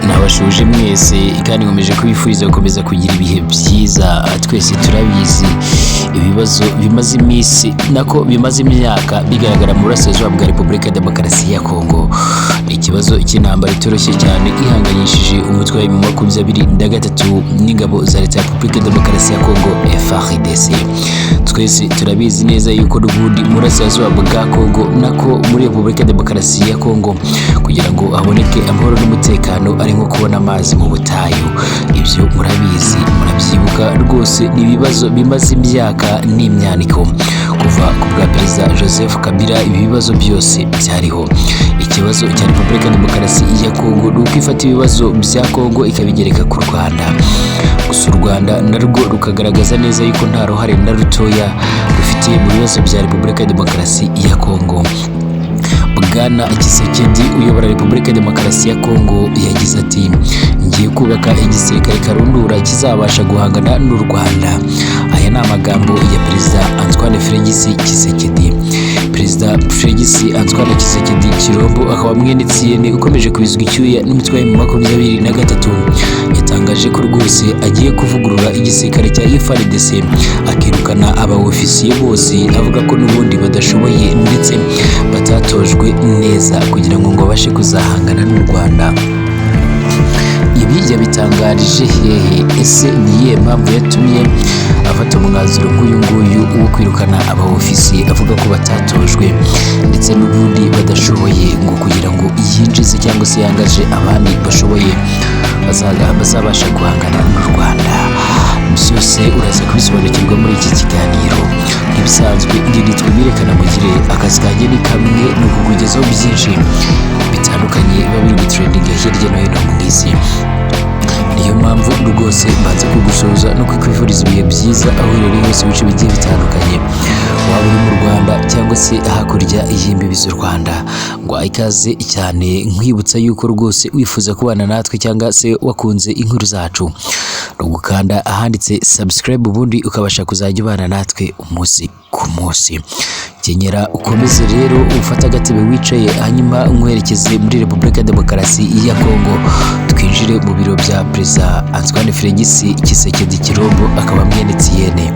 Nabashuje mwese kandi nkomeje kubifuriza gukomeza kugira ibihe byiza. Twese turabizi ibibazo bimaze iminsi, nako bimaze imyaka bigaragara mu burasirazuba bwa Repubulika ya Demokarasi ya Kongo. Ni ikibazo cy'intambara itoroshye cyane ihanganyishije umutwe wa M23 n'ingabo za Leta ya Repubulika ya Demokarasi ya Kongo FARDC. Twese turabizi neza yuko n'ubundi mu burasirazuba bwa Kongo, nako muri Repubulika ya Demokarasi ya Kongo, kugira ngo haboneke amahoro n'umutekano ari nko kubona amazi mu butayu. Ibyo murabizi, murabyibuka rwose. Ni ibibazo bimaze imyaka n'imyaniko kuva ku bwa Perezida Joseph Kabila. Ibi bibazo byose byariho. Ikibazo cya Repubulika ya Demokarasi ya Kongo ni uko ifata ibibazo bya Kongo ikabigereka ku Rwanda. Gusa u Rwanda narwo rukagaragaza neza yuko nta ruhare na rutoya rufite mu bibazo bya Repubulika ya Demokarasi ya Kongo. Bwana Tshisekedi uyobora Repubulika ya Demokarasi ya Kongo yagize ati: "Ngiye kubaka igisirikare karundura kizabasha guhangana n'u Rwanda." Aya ni amagambo ya Perezida Antoine Felix Tshisekedi. Perezida Felix Antoine Tshisekedi Tshilombo, akaba mwene Etienne ukomeje kubizwa icyuya n'umutwe wa M23, yatangaje ko rwose agiye kuvugurura igisirikare cya FARDC, akirukana aba ofisiye bose avuga ko n'ubundi badashoboye ndetse batatojwe neza kugira ngo babashe kuzahangana n'u Rwanda. Ibi yabitangarije hehe? Ese ni iyihe mpamvu yatumye afata umwanzuro nk'uyu nguyu wo kwirukana aba ofisiye avuga ko batatojwe ndetse n'ubundi badashoboye, ngo kugira ngo yinjize cyangwa se yangaje abandi bashoboye bazabasha guhangana n'u Rwanda? Byose uraza kubisobanukirwa muri iki kiganiro. Nk'ibisanzwe, njye nitwa Mirekana Mugire. Akazi kanjye ni kamwe, ni ukukugezaho byinshi bitandukanye biba biri gutrendinga hirya no hino mu isi. Niyo mpamvu rwose mbanza kugusuhuza no kukwifuriza ibihe byiza aho uherereye hose mu bice bigiye bitandukanye, waba uri mu Rwanda cyangwa se hakurya y'imbibi z'u Rwanda. Ngo ikaze cyane, nkwibutsa yuko rwose wifuza kubana natwe cyangwa se wakunze inkuru zacu, ni ugukanda ahanditse subscribe, ubundi ukabasha kuzajya ubana natwe umunsi ku munsi. Kenyera ukomeze rero ufate agatebe wicaye, hanyuma nkwerekeze muri Repubulika ya Demokarasi ya Kongo, twinjire mu biro bya Perezida Antoine Felix Tshisekedi Tshilombo, akaba mwene Etienne,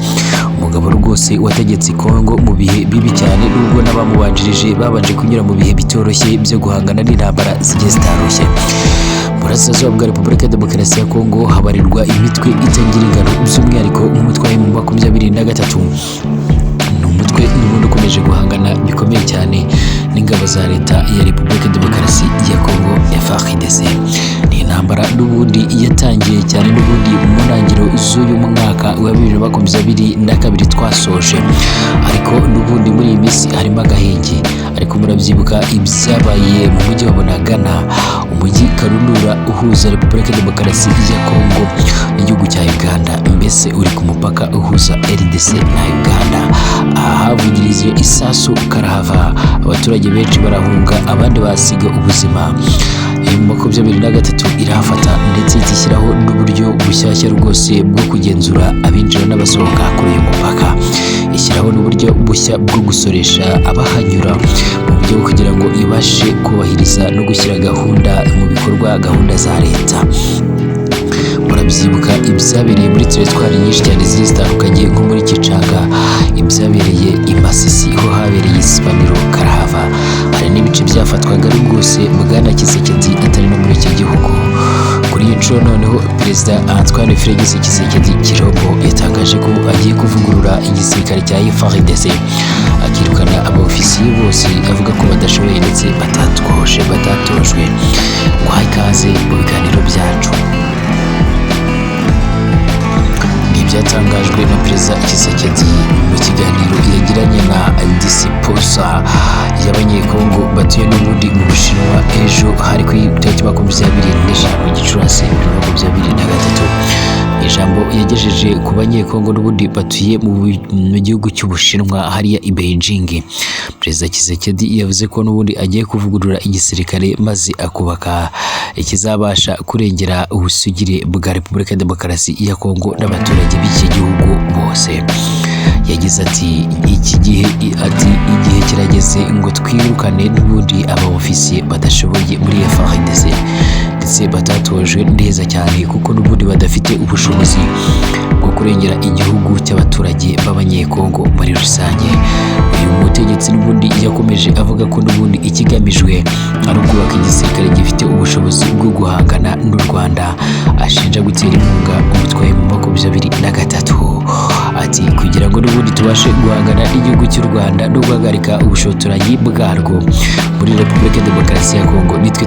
umugabo rwose wategetse Kongo mu bihe bibi cyane, nubwo n'abamubanjirije babanje kunyura mu bihe bitoroshye byo guhangana n'intambara zigiye zitaroshye. Mu burasirazuba bwa Repubulika ya Demokarasi ya Kongo habarirwa imitwe itagira ingano, by'umwihariko nk'umutwe wa M23. Ni umutwe n'ubundi ukomeje guhangana bikomeye cyane n'ingabo za Leta ya Repubulika ya Demokarasi ya Kongo FARDC. Ni intambara n'ubundi yatangiye cyane n'ubundi mu ntangiriro z'uyu mwaka wa 2022 twasoje, ariko n'ubundi muri iyi minsi harimo agahenge. Ariko murabyibuka ibyabaye mu mujyi wa Bunagana, umujyi karundura uhuza Repubulika ya Demokarasi ya Kongo n'igihugu cya Uganda, mbese uri ku mupaka uhuza RDC na Uganda. Aha havugirije isasu karahava, abaturage benshi barahunga, abandi basiga ubuzima. M23 irahafata ndetse ishyiraho n'uburyo bushyashya rwose bwo kugenzura abinjira n'abasohoka kuri uyu mupaka, ishyiraho n'uburyo bushya bwo gusoresha abahanyura mu buryo bwo kugira ngo ibashe kubahiriza no gushyira gahunda mu bikorwa, gahunda za leta. Murabyibuka ibyabereye muri teritwari nyinshi cyane zigiye zitandukanye, nko muri Kicanga, ibyabereye i Masisi ho habereye isibaniro karahava. Hari n'ibice byafatwaga rwose Bwana Tshisekedi atari no muri iki gihugu. Kuri iyi nshuro noneho Perezida Antoine Felix Tshisekedi Tshilombo yatangaje ko agiye kuvugurura igisirikare cya FARDC, akirukana abaofisiye bose avuga ko badashoboye ndetse batatojwe. Nguhaye ikaze mu biganiro byacu. Ni ibyatangajwe na Perezida Tshisekedi mu kiganiro yagiranye na diaspora y'Abanyekongo batuye n'ubundi mu Bushinwa ejo, hari ku itariki 25 Gicurasi 2023. Ijambo yagejeje ku Banyekongo n'ubundi batuye mu gihugu cy'Ubushinwa hariya i Beijing, Perezida Tshisekedi yavuze ko n'ubundi agiye kuvugurura igisirikare maze akubaka ikizabasha kurengera ubusugire bwa Repubulika ya Demokarasi ya Kongo n'abaturage b'iki gihugu bose. Yagize ati: "Iki gihe, ati igihe kirageze ngo twirukane n'ubundi aba ofisiye badashoboye muri FARDC." ndetse batatojwe neza cyane, kuko n'ubundi badafite ubushobozi bwo kurengera igihugu cy'abaturage b'Abanyekongo muri rusange. Uyu mutegetsi n'ubundi yakomeje avuga ko n'ubundi ikigamijwe ari ukubaka igisirikare gifite ubushobozi bwo guhangana n'u Rwanda, ashinja gutera inkunga umutwe wa M23. Ati kugira ngo n'ubundi tubashe guhangana n'igihugu cy'u Rwanda no guhagarika ubushotoranyi bwarwo muri Repubulika ya Demokarasi ya Kongo, nitwe